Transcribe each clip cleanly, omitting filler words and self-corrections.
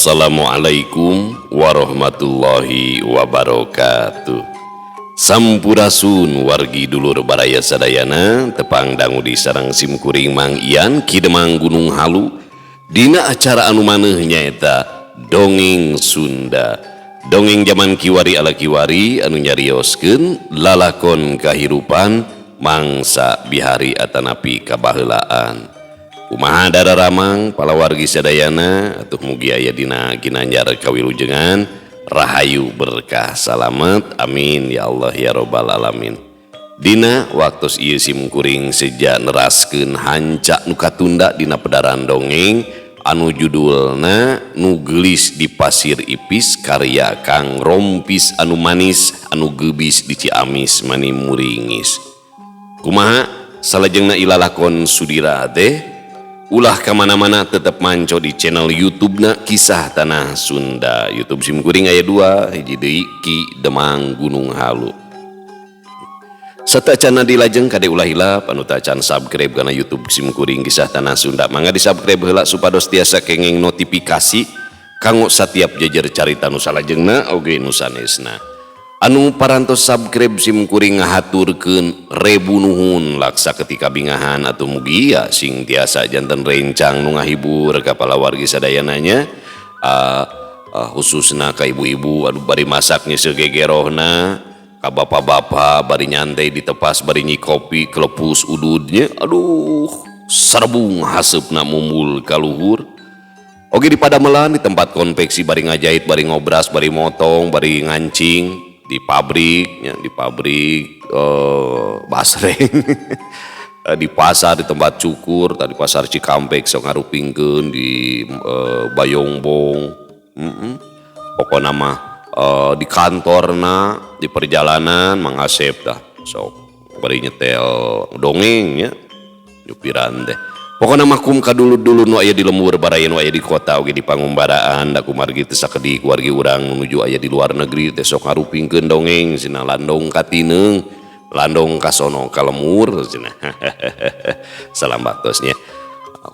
Assalamualaikum warahmatullahi wabarakatuh. Sampurasun wargi dulur baraya sadayana, tepang dangu di sarang simkuring Mang Ian Ki Demang Gunung Halu dina acara anu maneuh nyaeta Dongeng Sunda. Dongeng zaman kiwari ala kiwari anu nyarioskeun lalakon kahirupan mangsa bihari atanapi kabaheulaan. Kumaha dararamang palawargi sadayana, atuh mugi aya dina ginanjar kawilujengan, rahayu berkah salamet, amin ya Allah ya robbal alamin. Dina waktos ieu simkuring seja neraskeun hanca nu katunda dina pedaran dongeng anu judulna Nu Geulis di Pasir Ipis karya Kang Rompis anu manis anu geubis di Ciamis mani muringis. Kumaha salajengna ilalakon sudira teh? Ulah kamana-mana, tetap manco di channel YouTube-na Kisah Tanah Sunda. YouTube simkuring aya dua, hiji deui Ki Demang Gunung Halu. Satacana dilajeng, kade ulah hilap anu tacan subscribe kana YouTube simkuring Kisah Tanah Sunda. Mangga di subscribe heula supados tiasa kenging notifikasi kanggo satiap jejer carita nu salajengna oge nu sanesna. Anu parantos subscribe, simkuring ngahaturkeun rebu nuhun laksa ketika bingahan atau mugia sing tiasa janten rencang nu ngahibur ka palawargi sadayananya, khususna ka ibu-ibu anu bari masak nyeuseul gegerohna, ka bapak-bapak bari nyantai di tepas bari nyikopi kelepus ududnya, aduh, sarbung haseupna mumbul ka luhur. Oge di padamelan, di tempat konveksi bari ngajahit, bari ngobras, bari motong, bari ngancing, di pabrik ya, di pabrik basreng, di pasar, di tempat cukur tadi, pasar Cikampek sok ngarupingkeun di Bayongbong, Pokokna mah di kantorna, di perjalanan Mang Asep dah sok bari nyetel dongeng ya, nyupiran teh. Pokokna mah kum kadulur-dulur nu aya di lembur baraya, nu aya di kota oge di pangumbaraan, da kumargi teu sakedik wargi urang menuju aya di luar negeri teh sok ngarupingkeun dongeng cenah, landong katineung, landong kasono ka lemur cenah. Salam baktosnya.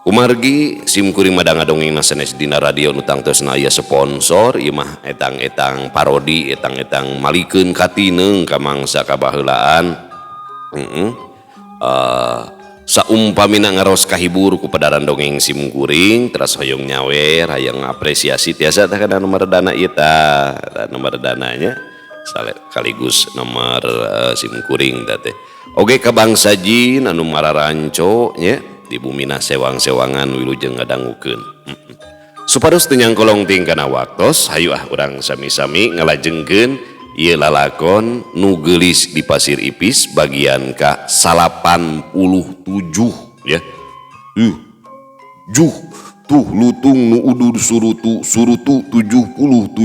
Kumargi sim kuring mah dongeng sanes dina radio nu tangtosna aya sponsor, ieu mah etang-etang parodi, etang-etang malikeun katineung ka mangsa kabaheulaan. Saumpamina ngaros kahibur ku pedaran dongeng sim kuring, teras hoyong nyawer, hayang apresiasi, tiasa tah kana nomor dana ieu tah, nomor dananya sekaligus nomor sim kuring teh. Oge ka bangsa jin anu mararanco nya di bumina sewang-sewangan, wilujeng ngadangukeun. Supados teu nyangkolong ting kana waktos, hayu ah urang sami-sami ngalajengkeun ieu lalakon Nu Geulis di Pasir Ipis bagian ka 87 ya. Juh tuh lutung nu udud surutu surutu 77,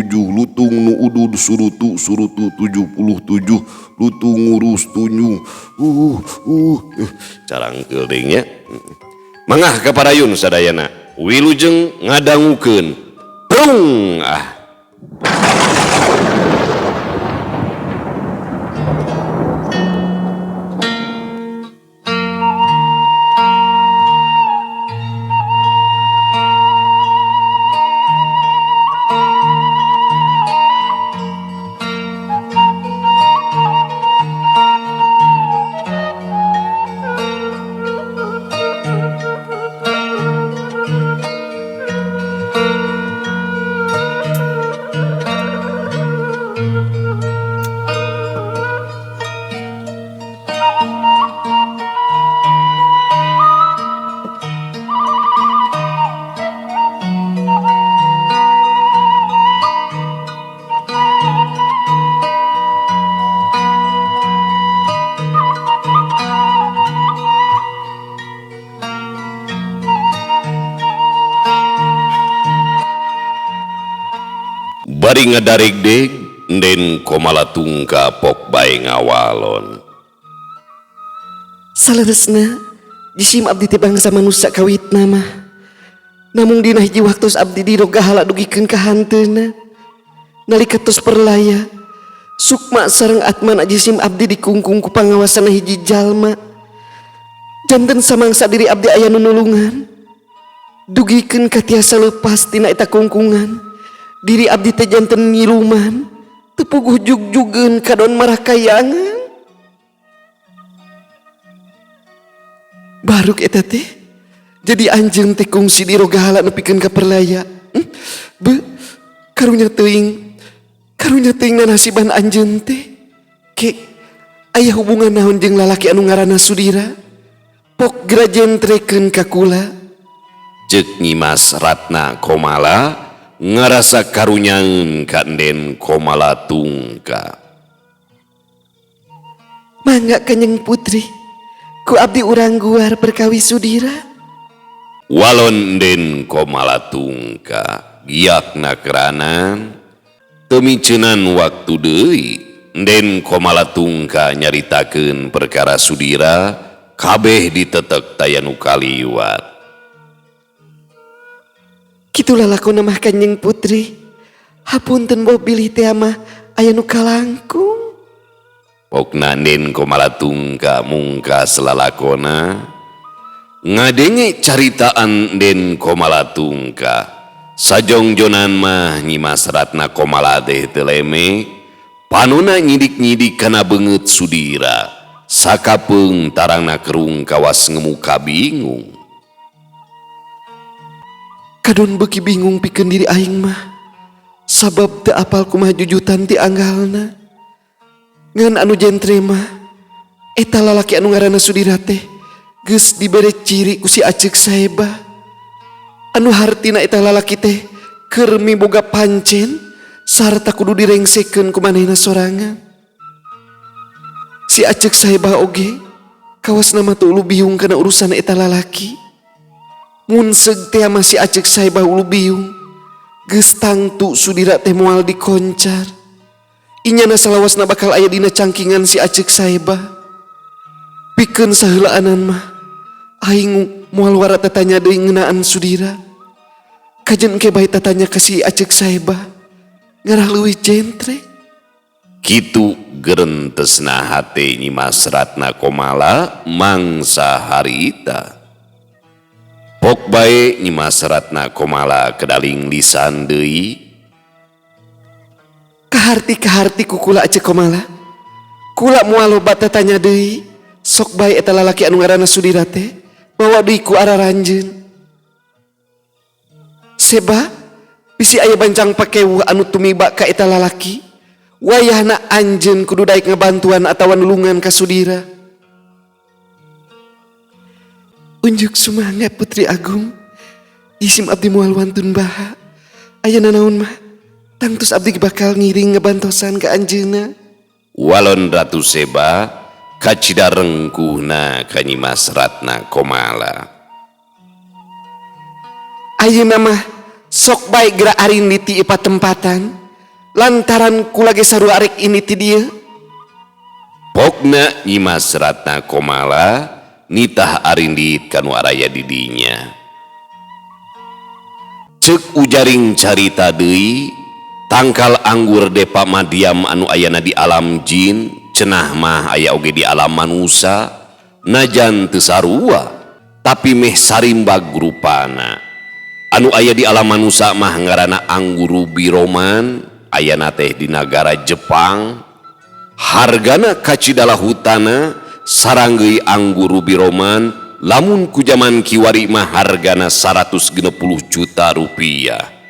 lutung nu udud surutu surutu 77, lutung ngurus tunjung, carangkeul deui nya. Mangga ka parayun sadayana, wilujeng ngadangukeun. Prung ah. Bari ngadaregdeg, Nden Komala Tungka pok bae ngawalon. Saleresna jisim abdi teh bangsa manusia kawitna mah. Namung dina hiji waktos abdi dirogahala dugikeun ka hanteuna. Nalika tos perlaya, sukma sareng atmana jisim abdi dikungkung ku pangawasan hiji jalma. Janten samangsa diri abdi aya nu nulungan. Dugikeun ka tiasa lepas tina eta kungkungan. Diri abdi teh janten nyiluman teu puguh jugjugeun kadon marah kayangan. Baruk eta teh jadi anjeun teh kungsi di rogahala nepikeun ka perlaya. Be karunya teuing nanasiban anjeun teh. Ke aya hubungan naon jeung lalaki anu ngaranna Sudira? Pok grajentrekeun ka kula. Ceuk Nyimas Ratna Komala ngarasa karunyaeun ka Enden Komala Tungka. Mangga Kanjeng Putri, ku abdi urang guar perkawis Sudira. Walon Enden Komala Tungka giakna keranan teu miceunan waktu deui. Enden Komala Tungka nyaritakeun perkara Sudira kabeh ditetek taya nu kaliwat. Kitu lalakonna mah Kanjeng Putri. Hapunten boh bilih teh mah aya nu kalangkung. Pokna Enden Komala Tungka mungkas lalakona ngadenge caritaan Enden Komala Tungka. Sajongjonan mah Nyimas Ratna Komala teh teu leme, panona nyidik-nyidik kana beungeut Sudira. Sakapeung tarangna kerung kawas ngemuka bingung. Kadon beuki bingung pikeun diri aing mah. Sabab teu apal kumaha jujutan ti anggalna. Ngan anu jentre mah eta lalaki anu ngaranna Sudira teh geus dibere ciri ku si Aceuk Saeba. Anu hartina eta lalaki teh keur miboga pancen sarta kudu direngsekeun ku manehna sorangan. Si Aceuk Saeba oge kawasna mah teu ulu biung kana urusan eta lalaki. Mun seug teh mah si Aceuk Saeba ulu biung geus tangtu Sudira teh moal dikoncar. Inyana salawasna bakal aya dina cangkingan si Aceuk Saeba. Pikeun saheulaanan mah aing moal wara tatanya deui ngeunaan Sudira. Kajen engke bae tatanya ka si Aceuk Saeba ngarah leuwih jentre. Kitu gerentesna hate Nyimas Ratna Komala mangsa harita. Pok bae Nyimas Ratna Komala kedaling lisan deui. Kaharti-kaharti ku kula Aceuk Komala. Kula moal loba tatanya deui. Sok bae eta lalaki anu ngaranna Sudira teh mawa deui ku araranjeun. Seba bisi aya bancang pakewuh anu tumiba ka eta lalaki. Wayahna anjeun kudu daek ngabantuan atawa nulungan ka Sudira. Unjuk sumangga Putri Agung. Isim abdi moal wantun baha. Aya nanaon mah tangtus abdi bakal ngiring ngebantosan ka anjeunna. Walon Ratu Seba kacida rengkuhna ka Nyimas Ratna Komala. Ayeuna mah sok bae geura arindi ti patempatan lantaran kula ge sarua arek ini ti dieu. Pokna Nyimas Ratna Komala nitah arindit kanu araya di dinya. Ceuk ujaring carita deui tangkal anggur depa madiam anu ayana di alam jin cenah mah aya oge di alam manusa najan teu sarua tapi meh sarimbag rupana. Anu aya di alam manusa mah ngaranna anggur ruby roman ayana teh di nagara Jepang. Hargana kacidala hutana saranggeuy anggur ruby roman lamun ku jaman kiwari mah hargana 160 juta rupiah.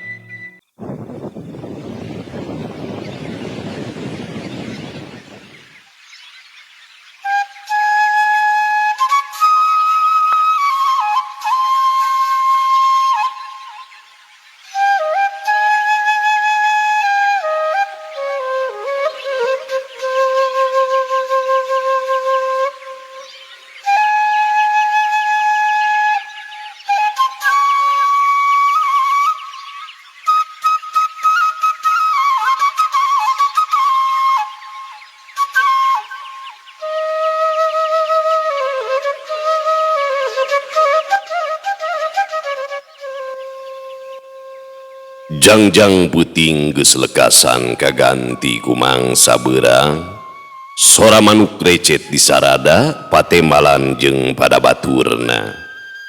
Jangjang puting geus lekasan kaganti ku mangsa beurang. Sora manuk recet di sarada patembalan jeung pada baturna.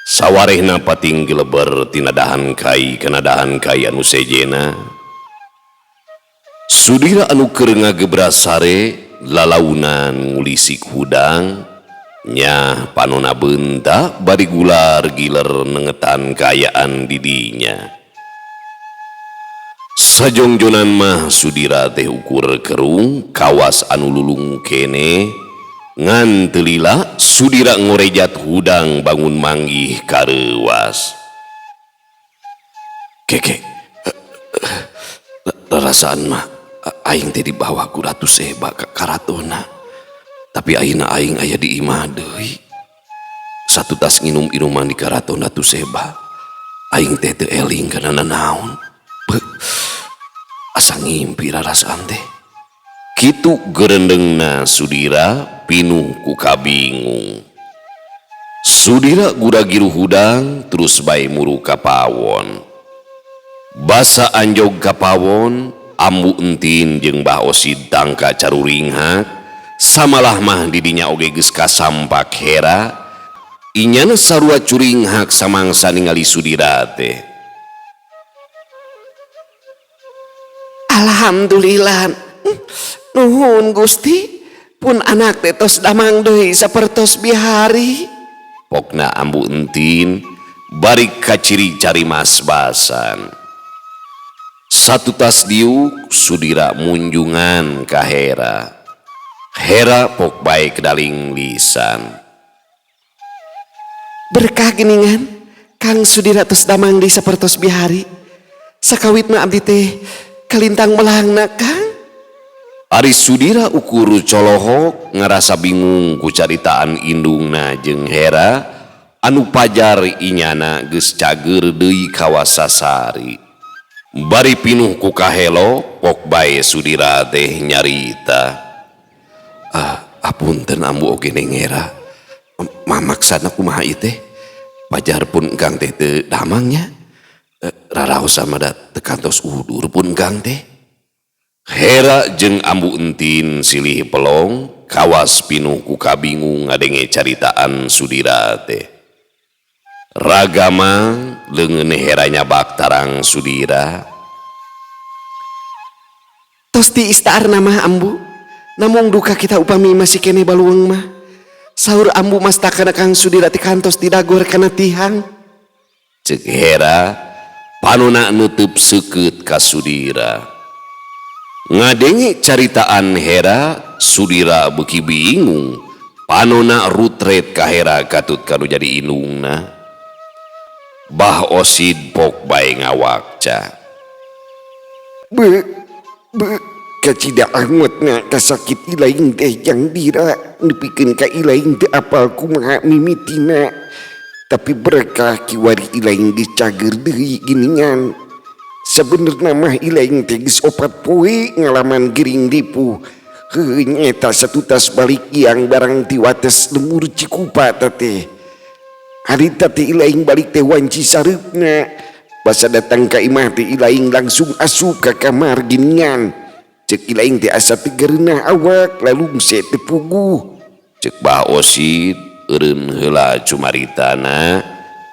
Sawarehna pating geleber tina dahan kai kana dahan kai anu sejena. Sudira anu keur ngagebras sare lalaunan ngulisik hudang nyah panona beunta bari gular giler nengetan kaayaan didinya. Sajongjonan mah Sudira teh ukur kerung kawas anu lulung kene ngan teu lila Sudira ngorejat hudang bangun manggih kareuwas. Keke rarasaan mah aing teh dibawa ku Ratu Seba ka karatona. Tapi ayeuna aing aya di imah deui. Satutas nginum inuman di karaton Ratu Seba. Aing teh teu eling kana nanaon. Beuh, asa ngimpi rarasaan teh. Kitu gerendengna Sudira pinuh ku kabingung. Sudira gura-giru hudang terus bae muru ka pawon. Basa anjog ka pawon, Ambu Entin jeung Bah Osid tangka caruringhak, samalah mah didinya oge geus kasampak Hera, inyana sarua curinghak samangsa ningali Sudira teh. Alhamdulillah. Nuhun Gusti, pun anak teh tos damang deui sapertos bihari. Pokna Ambu Entin bari kaciri cari mas-basan. Satutas diuk Sudira munjungan ka Hera. Hera pok bae kedaling lisan. Berkah geningan Kang Sudira tos damang deui sapertos bihari. Sakawitna abdi teh kalintang melangna Kang. Ari Sudira ukur colohok ngarasa bingung ku caritaan indungna jeung Hera anu pajar inyana geus cager deui kawasasari. Bari pinuh ku kahelo pok bae Sudira teh nyarita. Ah, apunten ambu oge Neng Hera. Mamaksana kumaha ieu teh? Pajar pun engkang teh teu damangnya. Raraos mah da teu kantos udur pun engkang teh. Hera jeung Ambu Entin silih pelong kawas pinuh ku kabingung ngadenge caritaan Sudira teh. Ragama leungeun Hera nyabak tarang Sudira. Tos ti istaarna mah Ambu, namung duka kita upami masih kene baluweung mah. Saur Ambu mastakana Kang Sudira ti kantos didagor kana tihang. Ceuk Hera panona nutup seukeut ka Sudira. Ngadenge caritaan Hera, Sudira beuki bingung. Panona rutret ka Hera katut kanu jadi indungna. Bah Osid pok bae ngawakca. Be, be, kacida angotna kasakit ilaing teh jang dira nepikeun ka ilaing teh apal kumaha mimitina. Tapi berkah kiwari ilaing geus cager deui geuningan. Sabenerna mah ilaing teh geus 4 poe ngalaman gering dipuh. Heuh nyeta satutas balik iang barang ti wates lemur Cikupa teh. Harita teh ilaing balik teh wanci sareupna. Basa datang ka imah teh ilaing langsung asup ka kamar geuningan. Ceuk ilaing teh asa teu gereunah awak lalungse teu puguh. Ceuk Bah Osid eureun heula cumaritana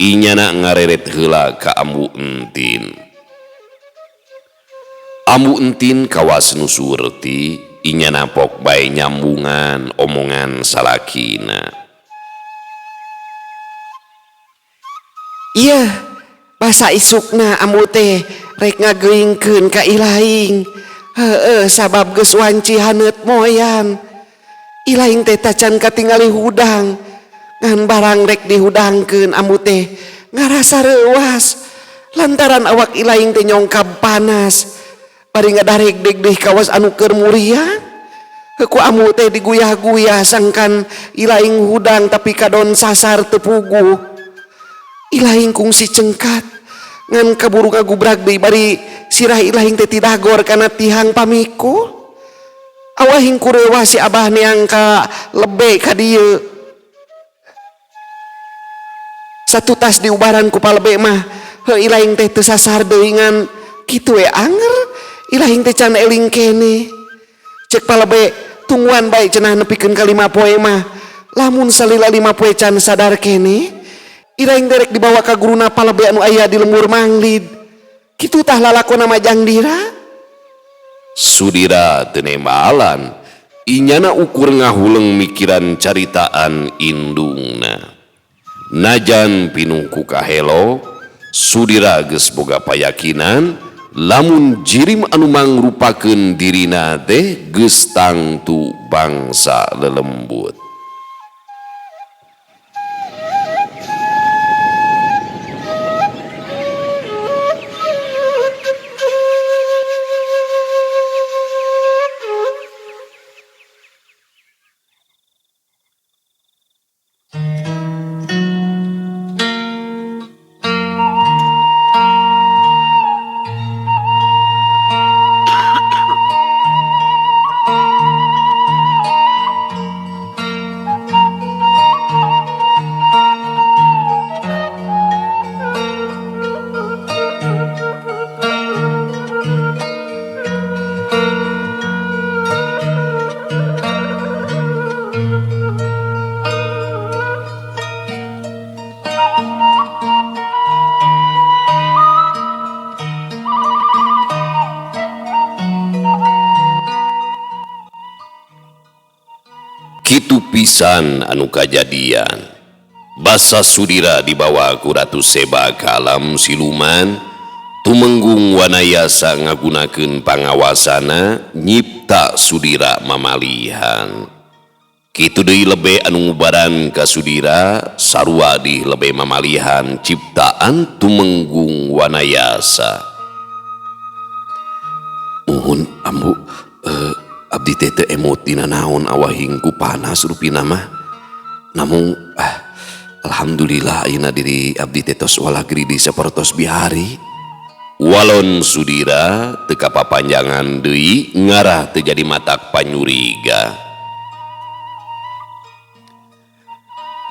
inyana ngareret heula ka Ambu Entin. Ambu Entin kawas nu surti inyana pok bae nyambungan omongan salakina. Iya, basa isukna Ambu teh rek ngageuingkeun ka ilaing. Heeh, sabab geus wanci haneut moyan. Ilaing teh tacan katingali hudang. Ngan barang rek dihudangkeun Ambu teh ngarasa reuas. Lantaran awak ilaing teh nyongkab panas. Bari ngadarek deg-deg kawas anu keur muriang. Ku Ambu teh diguyah-guyah sangkan ilaing hudang tapi kadon sasar teu puguh. Ilaing kungsi cengkat ngan kaburu ngagubrak deui bari sirah ilaing teh tidagor kana tihang pamikul. Awahing kurewa si abah neang ka lebe ka dieu. Satu tas diubaran ku palebe mah heuh ilaing teh teu sasar deui ngan kitu we anger. Ilaing teh can eling kene. Cek palebe tungguan bae cenah nepikeun ka 5 poe mah. Lamun salila 5 poe can sadar kene, ilaing derek dibawa ka guruna palebe anu aya di lembur Manglid. Kitu tah lalakona mah jang dira. Sudira teu nembalan inyana ukur ngahuleng mikiran caritaan indungna. Najan pinuh ku kahelo, Sudira geus boga payakinan lamun jirim anu mangrupakeun dirina teh geus tangtu bangsa lelembut. Kitu pisan anu kajadian. Basa Sudira dibawa ku Ratu Seba ka alam siluman, Tumenggung Wanayasa ngagunakeun pangawasana nyipta Sudira mamalihan. Kitu deui lebe anu ngubaran ka Sudira sarua di lebe mamalihan ciptaan Tumenggung Wanayasa. Muhun ambu, abdi teh teu emut dina naon awahing ku panas rupina mah. Namung alhamdulillah ayeuna diri abdi teh tos walagri di sapertos bihari. Walon Sudira teu kapapanjangan deui ngarah teu jadi matak panyuriga.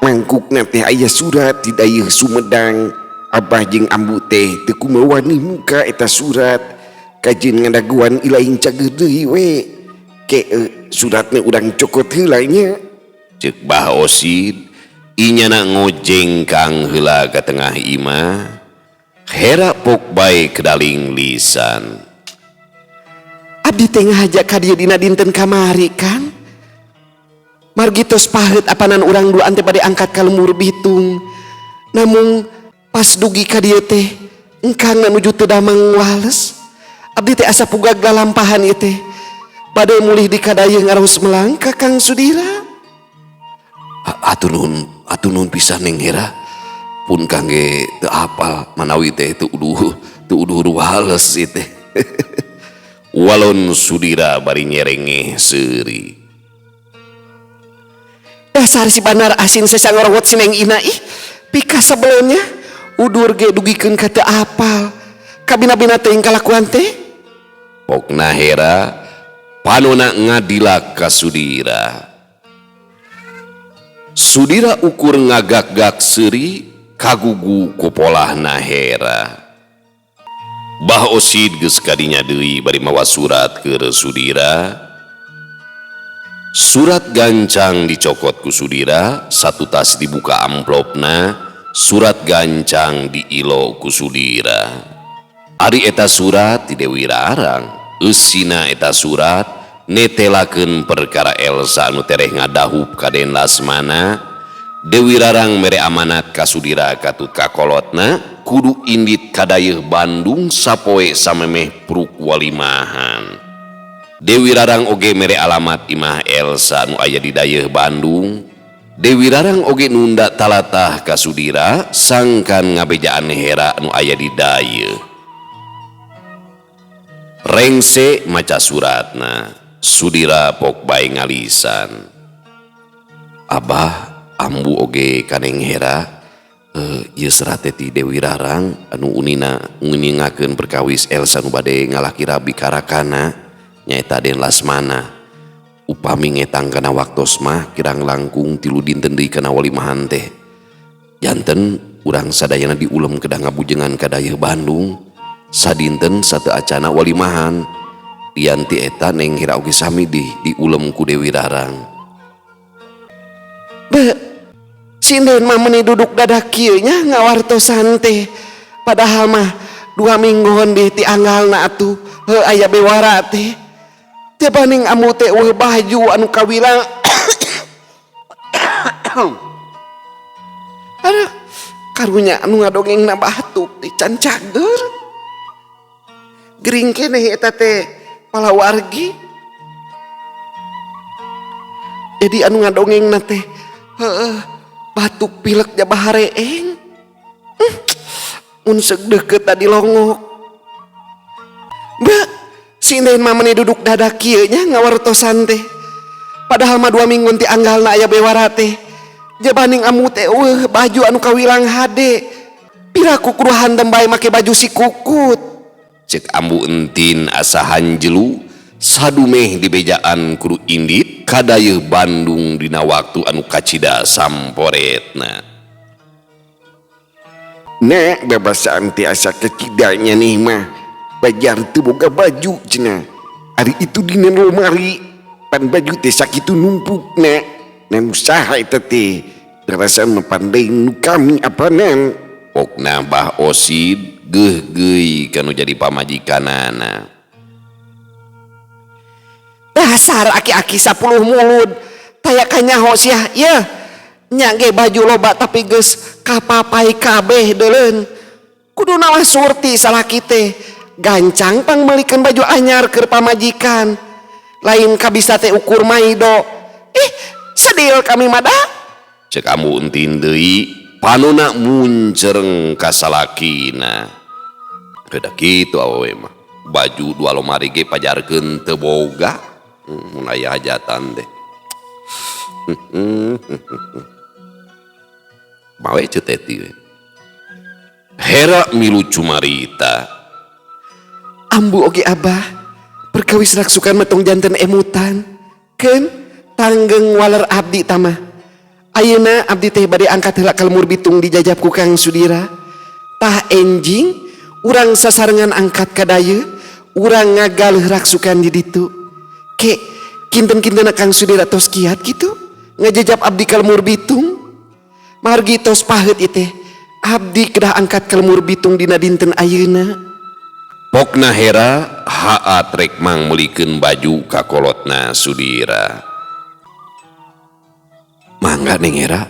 Mangkukna teh aya surat di dayeuh Sumedang. Abah jeung ambu teh teu kumawani muka eta surat. Kajeun ngadaguan ilaing cageur deui we. Ke suratna urang cokot heula nya. Ceuk Bah Osid inyana ngojeng kang heula ka tengah imah. Hera pok bae kedaling lisan. Abdi teh ngahaja ka dieu dina dinten kamari kan. Margi tos paheut apanan urang duaan teh bade angkat ka lembur Bitung. Namung pas dugi ka dieu teh engkang nuju teu damang wales. Abdi teh asa pugag lalampahan ieu teh. Bade mulih di kadayeuh ngaraos melangka Kang Sudira. Atuh nuhun, atuh nuhun pisan Neng Hera. Pun kangge teu apal manawi teh teu uduh wales ieu teh. Walon Sudira bari nyerengeh seuri. Dasar si Bandar Asin sesa ngorowot si Neng Ina ih, pika sebelumnya udur ge dugikeun ka teu apal. Kabina-bina teuing kalakuan teh. Pokna Hera panona ngadilak ka Sudira. Sudira ukur ngagak-gak seuri kagugu ku polahna Hera. Bah Osid geus kadinya deui bari mawa surat keur Sudira. Surat gancang dicokot ku Sudira, satu tas dibuka amplopna, surat gancang diilo ku Sudira. Ari eta surat ti Dewi Rarang, eusina eta surat netelakeun perkara Elsa anu tereh ngadahup ka Den Lasmana. Dewi Rarang mere amanat ka Sudira katut kakolotna kudu indit kadayeuh Bandung sapoe samemeh pruk walimahan. Dewi Rarang oge mere alamat imah Elsa nu aya di dayeuh Bandung. Dewi Rarang oge nunda talatah ka Sudira sangkan ngabejaan Hera nu aya di dayeuh. Rengse maca suratna, Sudira pok bae ngalisan. Abah ambu oge kaneng Hera, ieu serat teh ti Dewi Rarang anu unina nguningakeun perkawis Elsa nu bade ngalaki rabi karakana nyaeta Den Lasmana. Upami ngetang kana waktos mah kirang langkung 3 dinten deui kana walimahan teh. Janten urang sadayana diulem kedah ngabujengan ka dayeuh Bandung. Sadinten sateu acana walimahan. Lian ti eta Neng Hera oge sami diulem ku Dewi Rarang. Be, sinden mah meuni duduk dadak kieu nya ngawartosan teh. Padahal mah 2 mingguan di ti anggalna atuh heuh aya bewara teh. Jabaning ambu teh eueuh baju anu kawilang. Aduh, karunya anu ngadongengna batuk teh can cager. Gering keneh eta teh palawargi. Jadi anu ngadongengna teh heueuh batuk pilek jaba hareeng. Mun seuk deukeut tadi longok. Mbak, si Inden mah meni duduk dada kieu nya ngawartosan teh. Padahal mah 2 minggu ti anggalna aya bewara teh. Jabaning amu teh eueuh baju anu kawilang hade. Piraku kudu handem bae make baju si kukut. Cek ambu Entin asa hanjelu sadumeh di bejaan kudu indit kadayeuh Bandung dina waktu anu kacida samporetna. Nek babasaan teh asa kacidanya nih mah. Bajar teu boga baju cenah. Ari itu dina lomari pan baju teh sakitu numpukna. Na nu saha eta teh? Rasa mah pandai nu kami apanan. Pokna Bah Osid geuh-geuy kanu jadi pamajikanana. Dasar aki-aki 10 mulud taya kanyaho sia yeuh. Nya ge baju loba tapi geus kapapai kabeh deuleun. Kudu nawa surti salaki teh. Gancang pangmeulikeun baju anyar keur pamajikan. Lain kabisa teh ukur maido. Ih, sedil kami mah da. Cek ambu Entin deui panona muncereng ka salakina. Reda kitu awewe mah. Baju 2 lomari ge pajarkeun teu boga. Mun aya hajatan teh. Mawe ceu teti we. Hera milu cumarita. Ambu oge abah, perkawis raksukan metong janten emutan. Keun tanggeng waler abdi tamah. Ayeuna abdi teh bade angkat heula ka lemur bitung dijajab ku Kang Sudira. Tah enjing urang sasarengan angkat ka dayeuh, urang ngagaleuh raksukan di ditu. Ke kinten-kintena Kang Sudira tos kiat kitu ngajajab abdi ka lemur bitung. Margi tos paheut ieu teh, abdi kedah angkat ka lemur bitung dina dinten ayeuna. Pokna Hera haat rek mangmeulikeun baju ka kolotna Sudira. Mangga Neng Hera,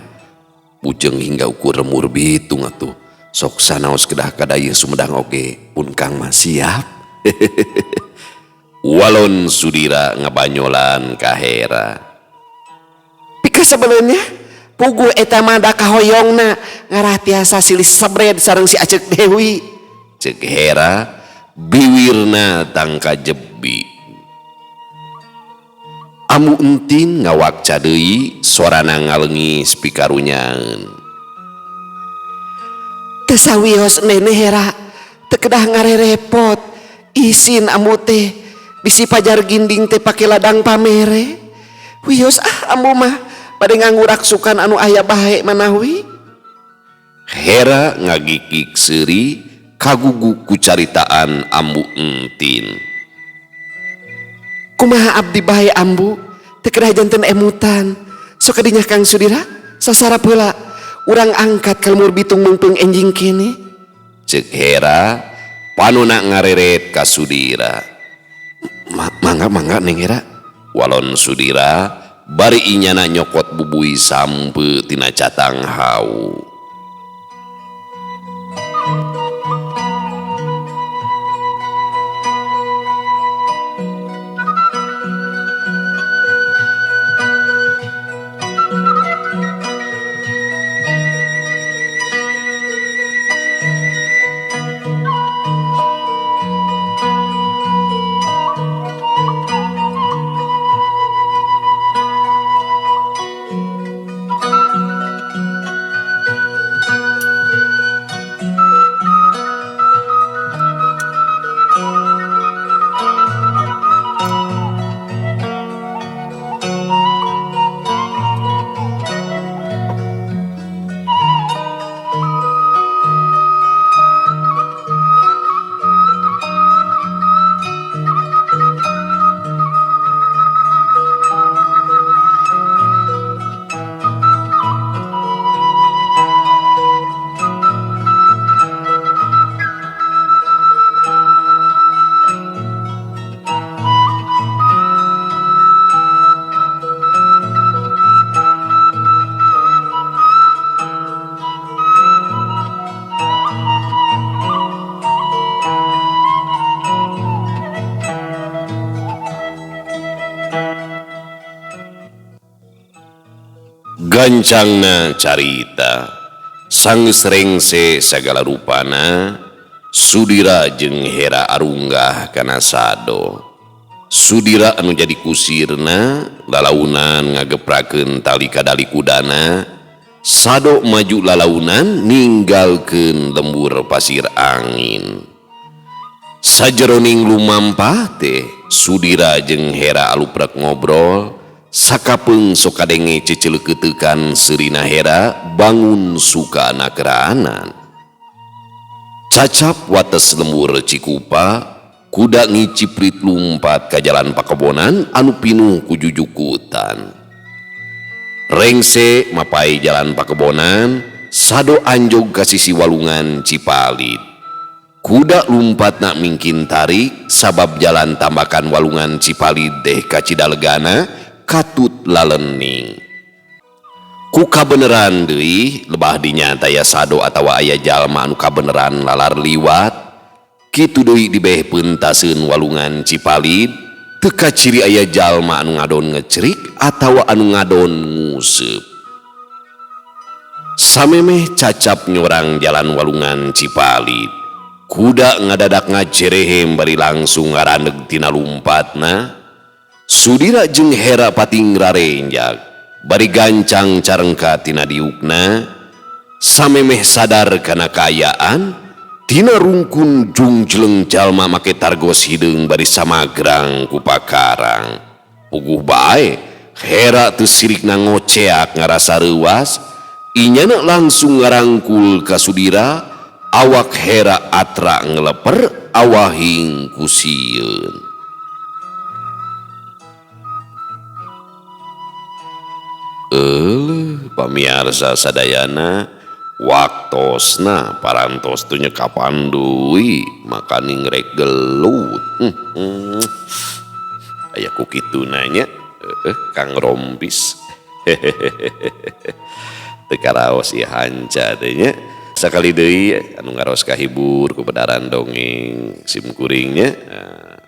bujeng hingga ukur lemur bitung atuh. Sok sanaos kedah kadayeuh Sumedang oge pun Kang mah siap. Walon Sudira ngabanyolan ka Hera. Pika sebelumnya puguh eta mah da kahoyongna ngarah tiasa silih sebred sareng si Acek Dewi. Cek Hera biwirna tangka jebi. Ambu Entin ngawakca deui sorana ngalengis pikarunyaeun. Teu sawios nene Hera, teu kedah ngarerepot. Isin ambu teh bisi pajar ginding teh pake ladang pamere. Wios ah ambu mah bade ngangguraksukan anu aya bae manawi. Hera ngagikik seuri kagugu ku caritaan Ambu Entin. Kumaha abdi bae ambu teu kedah janten emutan. Sok kadinya Kang Sudira sasarap heula urang angkat ka lemur bitung mungpung enjing kene. Cek Hera panona ngareret ka Sudira. Mangga mangga Neng Hera. Walon Sudira bari inyana nyokot bubui sampe tina catang hau. Gancangna carita sanggeus rengse sagala rupana Sudira jeung Hera arunggah kana sado. Sudira anu jadi kusirna lalaunan ngageprakeun tali kadali kudana. Sado maju lalaunan ninggalkeun lembur pasir angin. Sajeroning lumampah teh Sudira jeung Hera aluprek ngobrol sakapeung sok kadenge ceceleukeutekan seurina Hera bangun suka nakeraanan. Cacap wates lembur Cikupa kuda ngiciprit lumpat ka jalan pakebonan anu pinuh ku jujukutan. Rengse mapai jalan pakebonan sado anjog ka sisi walungan Cipalid. Kuda lumpat nak mingkin tarik sabab jalan tambakan walungan Cipalid deh kacidalegana katut lalening. Ku kabeneran deui lebah dinya taya sado atawa aya jalma anu kabeneran lalar liwat. Kitu deui dibeh peuntaseun walungan Cipalid teu kaciri aya jalma anu ngadon ngecerik atawa anu ngadon nguseup. Samemeh cacap nyorang jalan walungan Cipalid, kuda ngadadak ngajerehem bari langsung ngarandeg tina lumpatna. Sudira jeung Hera pating rarenjag bari gancang carengka tina diukna. Samemeh sadar kana kaayaan tina rungkun jungjeleng jalma make targos hideung bari samagrang ku pakarang. Puguh bae Hera teu sirikna ngoceak ngarasa reuas, inyana langsung ngarangkul ka Sudira. Awak Hera atra ngeleper awahing ku sieun. Euleuh pamiarsa sadayana waktosna parantos teu nyekapan deui makaning rek gelut. Aya ku kituna nya Kang Rompis. Teu karaos ieu hanca teh nya. Sakali deui anu ngaros kahibur ku bedaran dongeng simkuring nya.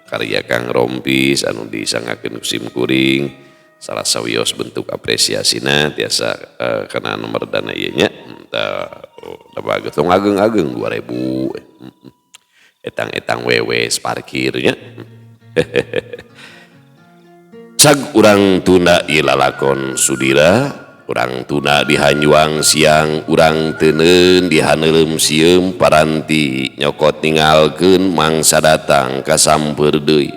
Karya Kang Rompis anu disangakeun ku simkuring salah sawios bentuk apresiasina tiasa kana nomor dana ieu nya. Da bagus tong ageng-ageng 2000. Etang-etang wewes parkirnya. Cag urang tunda ieu lalakon Sudira, urang tunda dihanjuang siang, urang teuneun dihaneuleum sieum paranti nyokot ninggalkeun mangsa datang kasampeur deui.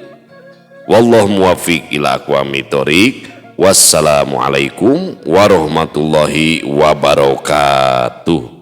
Wallahu muwaffiq ila aqwamit thoriq. Wassalamualaikum warahmatullahi wabarakatuh.